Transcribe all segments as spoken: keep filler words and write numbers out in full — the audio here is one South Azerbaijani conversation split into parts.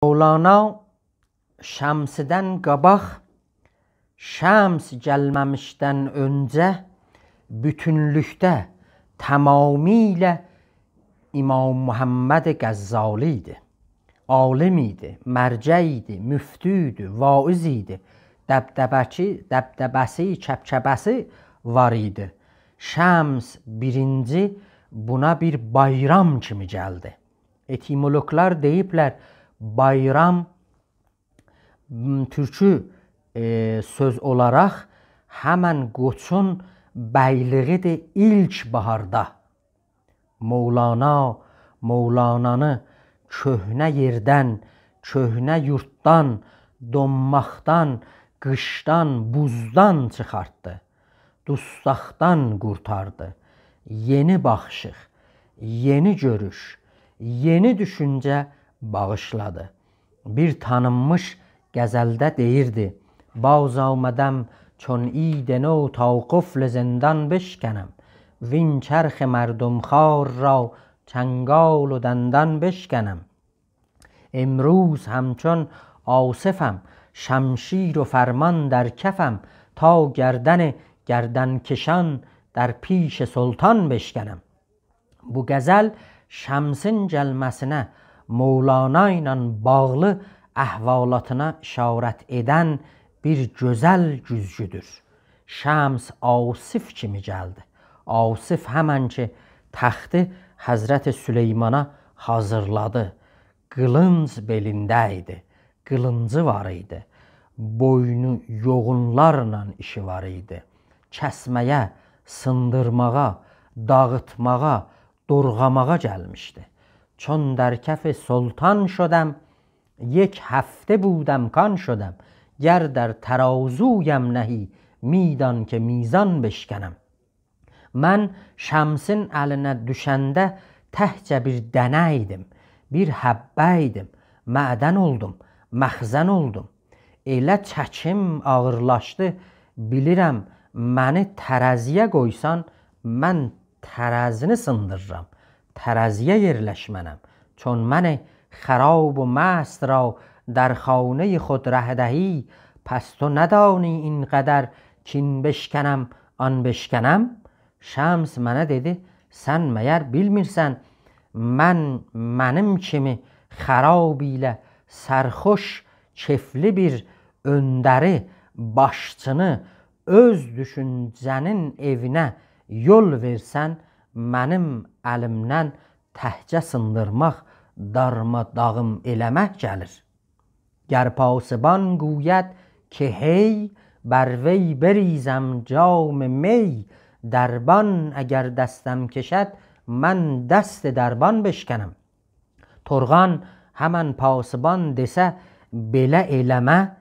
مولانا شمسدن قاباق، شمس گلمه‌میشدن اؤنجه بوتونلوکده، تمامیله امام محمد غزالی ایدی. عالم ایدی، مرجع ایدی، مفتی ایدی، واعظ ایدی. دبدبه‌سی، دبدبه‌سی، کبکبه‌سی وار ایدی. شمس بیرینجی بونا بیر بایرام کیمی گلدی. اتیمولوقلار دئییبلر، بایرام، م، تورکی، ائ، سؤز اولاراق همن قوچون بیلیگیدیر ایلک باهاردا. مولانا، مولانانی کؤهنه یئردن، کؤهنه یورددان، دونماقدان، قیشدان، بوزدان چیخارتدی. دوستاقدان قورتاردی. یئنی باخیشیق، یئنی گؤروش، یئنی دوشونجه باغیشلادی. بیر تانینمیش غزلده دئییردی: «باز آمدم چون عید نو تا قفل زندان بشکنم، وین چرخ مردم‌خوار را چنگال و دندان بشکنم. امروز همچون آصفم، شمشیر و فرمان در کفم، تا گردن گردنکشان در پیش سلطان بشکنم.» بو غزل شمسین گلمه‌سینه، مولانا ایله باغلی احوالاتینا اشارت ائدن بیر گؤزل گوزگودور. شمس آصف کیمی گلدی. آصف همن کی تختی حضرت سلیمانا حاضیرلادی. قیلینج بئلینده ایدی. قیلینجی وار ایدی. بوینو یوغونلارلا ایشی وار ایدی. کسمه‌یه، سیندیرماغا، داغیتماغا، دورغاماغا گلمیشدی. «چون در کف سلطان شدم، یک هفته بودم کان شدم، گر در ترازویم نهی، می‌دان که میزان بشکنم.» من شمسین الینه دوشنده تکجه بیر دنه ایدیم، بیر حبه ایدیم، معدن اولدوم، مخزن اولدوم. ائله چکیم آغیرلاشدی، بیلیرم، منی ترازی‌یه قویسان، من ترازینی سیندیررام، ترازی‌یه یئرلشمنم. «چون من خراب و مست را در خانهٔ خود ره دهی، پس تو ندانی این قدر کاین بشکنم، آن بشکنم؟» شمس منه دئدی: «سن مگر بیلمیرسن، من، منیم کیمی خراب ایله سرخوش، کئفلی بیر اؤندری، باشچینی اؤز دوشونجه‌نین ائوینه یول وئرسن، منیم الیمدن تکجه سیندیرماق، دارماداغین ائله‌مک گلیر. گر پاسبان گوید که هی، بر وی بریزم جام می، دربان اگر دستم کشد، من دست دربان بشکنم.» تورغان، همن پاسبان دئسه، «بئله ائله‌مه،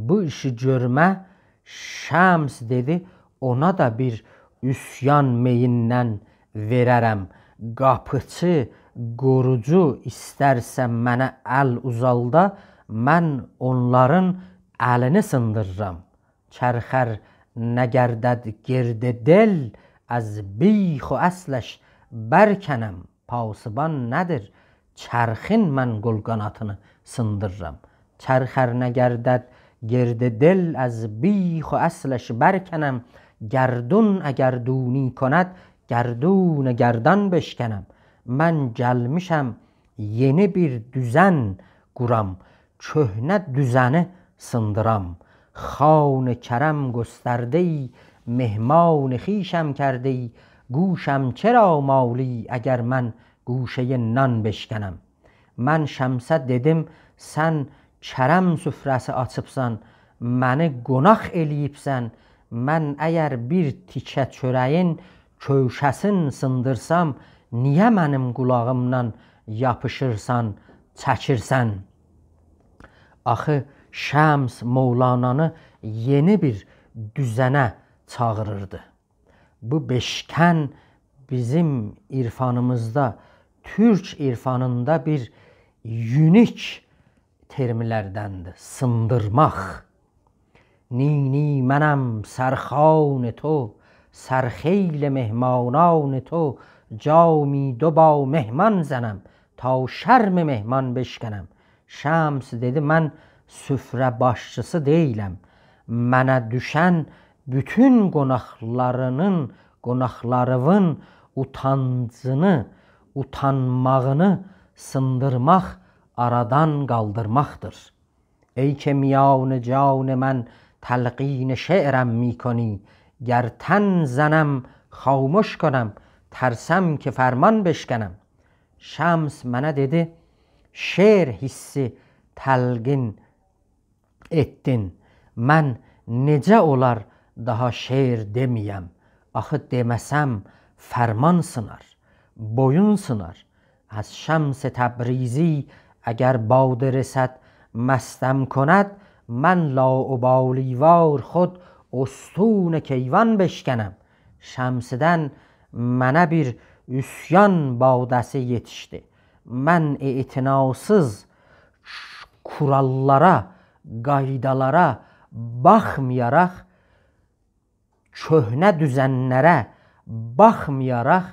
بو ایشی گؤرمه»، شمس دئدی: «اونا دا بیر عصیان مییندن وئررم. قاپیچی، قوروجو ایسترسه منه ال اوزالدا، من اونلارین الینی سیندیررام. چرخ ار نگردد گرد دل، از بیخ و اصلش برکنم.» پاسبان نه‌دیر؟ چرخین من قول قاناتینی سیندیررام. «چرخ ار نگردد گرد دل، از بیخ و اصلش برکنم، گردون اگر دونی کند، گردون گردان بشکنم.» من گلمیشم یئنی بیر دوزن قورام، کؤهنه دوزنی سیندیرام. «خوان کرم گسترده‌ای، مهمان خویشم کرده‌ای، گوشم چرا مالی اگر من گوشهٔ نان بشکنم.» من شمسه دئدیم: «سن کرم سفره‌سی آچیبسان، منی قوناق ائله‌ییبسن، من اگر بیر تیکه چؤره‌یین کؤوشه‌سین سیندیرسام، نییه منیم قولاغیمدان یاپیشیرسان، چکیرسن؟» آخی شمس مولانانی یئنی بیر دوزنه چاغیریردی. بو بشکن بیزیم عرفانیمیزدا، تورک عرفانیندا بیر اونیک ترملردندیر. سیندیرماق. «نی نی منم سرخوان تو، سرخیل مهمانان تو، جامی دو با مهمان زنم، تا شرم مهمان بشکنم.» شمس دئدی: «من سفره باشچیسی دئییلم. منه دوشن بوتون قوناقلارینین، قوناقلاریوین اوتانجینی، اوتانماغینی سیندیرماق، آرادان قالدیرماقدیر.» «ای که میان جان من تلقین شعرم می‌کنی، گر تن زنم خامش کنم، ترسم که فرمان بشکنم.» شمس منه دئدی: «شعر حسی تلقین ائتدین. من نئجه اولار داها شعر دئمه‌یم؟ آخی دئمه‌سم فرمان سینار، بویون سینار. از شمس تبریزی اگر باده رسد، مستم کند، من لاابالی‌وار خود استون کیوان بشکنم.» شمسدن منه بیر عصیان باده‌سی یئتیشدی. من اعتناسیز کوراللارا، قایدالارا باخمایاراق، کؤهنه دوزنلره باخمایاراق،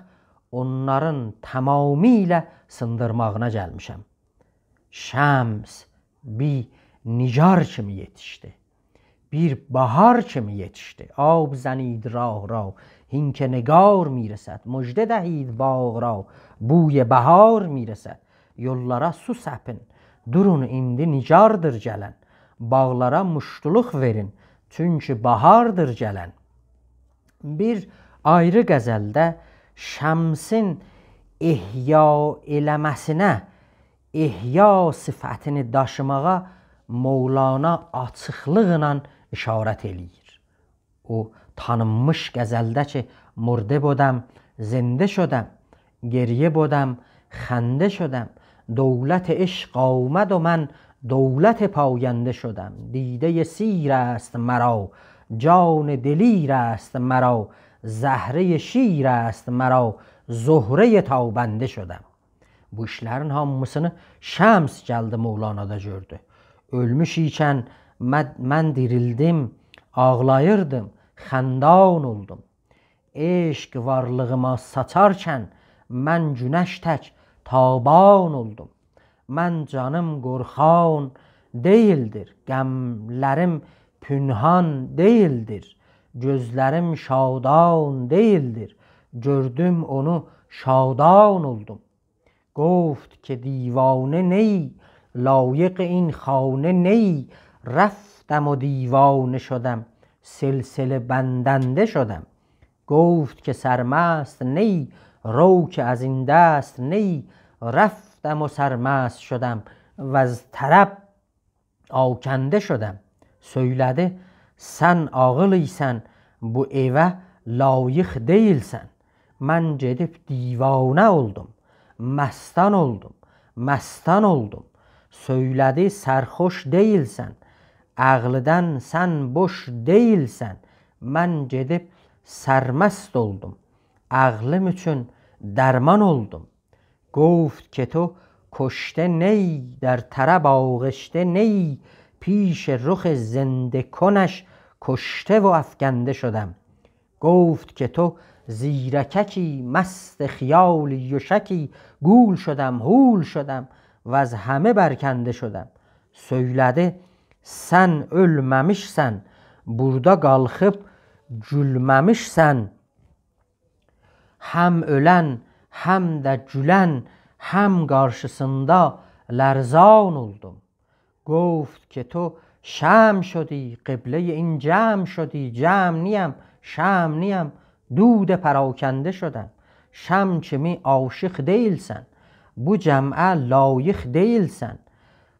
اونلارین تمامیله سیندیرماغینا گلمیشم. شمس بیر نگار کیمی یئتیشدی. بیر باهار کیمی یئتیشدی. «آب زنید راه را، هین که نگار می‌رسد، مژده دهید باغ را، بوی بهار می‌رسد.» یوللارا سو سپین، دورون، ایندی نگاردیر گلن. باغلارا موشتولوق وئرین، چونکی باهاردیر گلن. بیر آیری غزلده شمسین احیا ائله‌مه‌سینه، احیا صفتینی داشیماغا مولانا آچیقلیقلا اشارت ائله‌ییر. او تانینمیش غزلده کی: «مرده بدم، زنده شدم، گریه بدم، خنده شدم، دولت عشق آمد و من دولت پاینده شدم. دیدهٔ سیر است مرا، جان دلیر است مرا، زهرهٔ شیر است مرا، زهرهٔ تابنده شدم.» بو ایشلرین هامیسینی شمس گلدی مولانادا گؤردو. «اؤلموش ایکن من، من دیریلدیم، آغلاییردیم، خندان اولدوم. عشق وارلیغیما ساچارکن من گونش تک تابان اولدوم. من جانیم قورخان دئییلدیر، غملریم پنهان دئییلدیر، گؤزلریم شادان دئییلدیر، گؤردوم اونو شادان اولدوم. گفت که دیوانه نه‌ای، لایق این خانه نه‌ای، رفتم و دیوانه شدم، سلسله بندنده شدم. گفت که سرمست نه‌ای، رو که از این دست نه‌ای، رفتم و سرمست شدم، وز طرب آکنده شدم.» سؤیله‌دی: «سن عاغیل ایسن، بو ائوه لایق دئییلسن. من گئدیب دیوانه اولدوم، مستان اولدوم، مستان اولدوم.» سؤیله‌دی: «سرخوش دئییلسن، عقلیدن سن بوش دئییلسن. من گئدیب سرمست اولدوم، عقلیم اوچون درمان اولدوم.» گفت که تو کشته نه‌ای، در طرب آغشته نه‌ای، پیش رخ زنده کنش کشته و افکنده شدم. گفت که تو زیرککی، مست خیالی و شکی، گول شدم، هول شدم، وز همه برکنده شدم. سؤیله‌دی: «سن اؤلمه‌میشسن، بورادا قالخیب گولمه‌میشسن.» هم اؤلن، هم ده گولن، هم قارشیسیندا لرزان اولدوم. گفت که تو شمع شدی، قبلهٔ این جمع شدی. جمع نیم، شمع نیم، دود پراکنده شدم. شمع کیمی عاشق دئییلسن، بو جمعه لایق دئییلسن.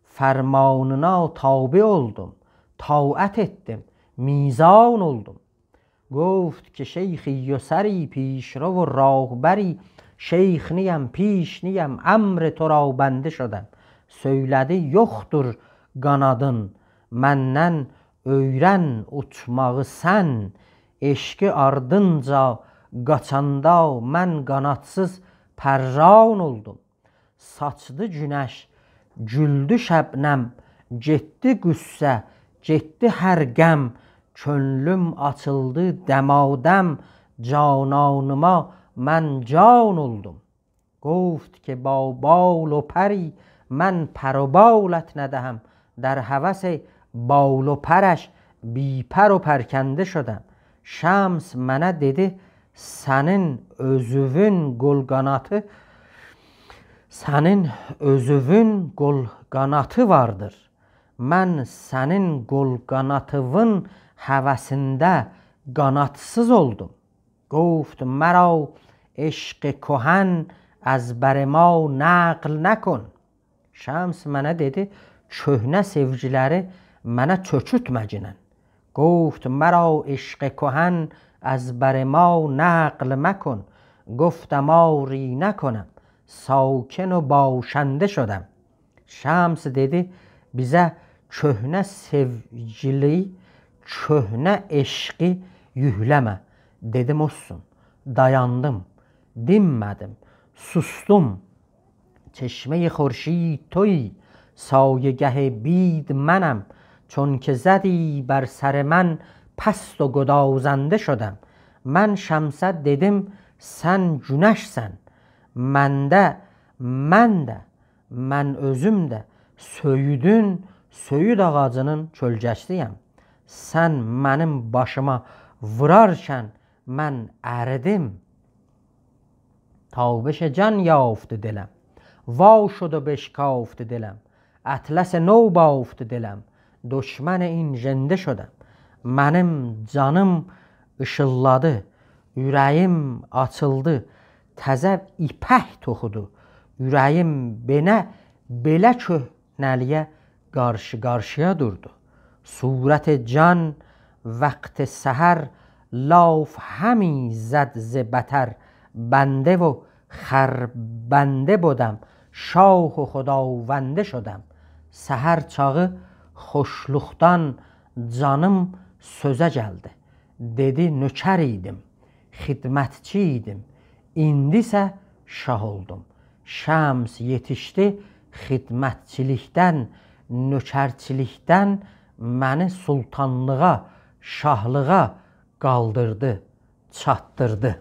فرمانینا تابع اولدوم، طاعت ائتدیم، میزان اولدوم. گفت که شیخی و سری، پیشرو و راهبری، شیخ نیم، پیش نیم، امر تو را بنده شدم. سؤیله‌دی: یوخدور قانادین، مندن اؤیرن اوچماغی سن. عشقی آردینجا قاچاندا من قانادسیز پران اولدوم. ساچدی گونش، گولدو شبنم، گئتدی غصه، گئتدی هر غم. کؤنلوم آچیلدی دمادم، جانانیما من جان اولدوم. گفت که با بال و پری من پر و بالت ندهم، در هوس بال و پرش بی‌پر و پرکنده شدم. شمس منه دئدی: «سنین اؤزووون قول قاناتی، سنین اؤزووون قول قاناتی واردیر. من سنین قول قاناتیوین هوسینده قاناتسیز اولدوم.» گفت مرا عشق کهن از بر ما نقل نکن. شمس منه دئدی: «کؤهنه سئوگیلری منه چؤکوتمه‌گینن.» گفت مرا عشق کهن از بر ما نقل مکن، گفتم آری نکنم، ساکن و باشنده شدم. شمس دئدی: «بیزه کؤهنه سئوگیلی، کؤهنه عشقی یوکله‌مه.» دئدیم: «اولسون.» دایاندیم، دینمه‌دیم، سوسدوم. چشمهٔ خورشید تویی، سایه‌گه بید منم، چون که زدی بر سر من، پست و گدازنده شدم. من شمسه دئدیم: «سن گونشسن، من ده، من ده، من اؤزوم ده سؤیودون، سؤیود آغاجینین کؤلگه‌سی‌یم. سن منیم باشیما وورارکن من اریدیم. تابش جان یافت دلم، وا شد و بشکافت دلم، اطلس نو بافت دلم، دشمن این ژنده شدم.» منیم جانیم ایشیلدادی، اوره‌ییم آچیلدی، تزه ایپک توخودو. اوره‌ییم بئله، بئله کؤهنه‌لییه قارشی-قارشییا دوردو. صورت جان وقت سحر، لاف همی زد ز بطر. بنده و خربنده بدم، شاه و خداونده شدم. سحر چاغی خوشلوقدان جانیم سؤزه گلدی. دئدی: «نؤکر ایدیم، خدمتچی ایدیم، ایندی ایسه شاه اولدوم.» شمس یئتیشدی، خدمتچیلیکدن، نؤکرچیلیکدن منی سلطانلیغا، شاهلیغا قالدیردی، چاتدیردی.